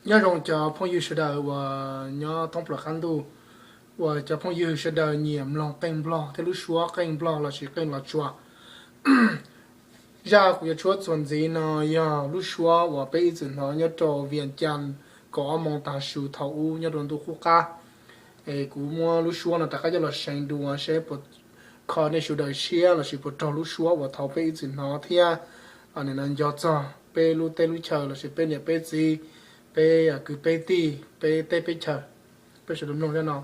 Nyob zoo cov phooj ywg sawv daws uas nyob thoob plaws qab ntuj, uas cov phooj ywg sawv daws nyiam mloog qeej Nplog thiab lub suab qeej Nplog lossis qeej Los Tsuas. Zaj kuv yuav tshuab txuas ntxiv no yog lub suab uas peb ib txwm hnov nyob rau Vias Cas kaum ob moos tav su thaum ub nyob rau ntuj qub qab. Es kuv muab lub suab no rov qab coj los seev dua seb puas kho nej sawv daws siab lossis puas raug lub suab uas thaum peb ib txwm hnov thiab nco txog peb lub teb lub chaw lossis peb niam peb txiv, peb kwv peb tij, peb teb peb chaw, peb sawv daws mloog zaj no.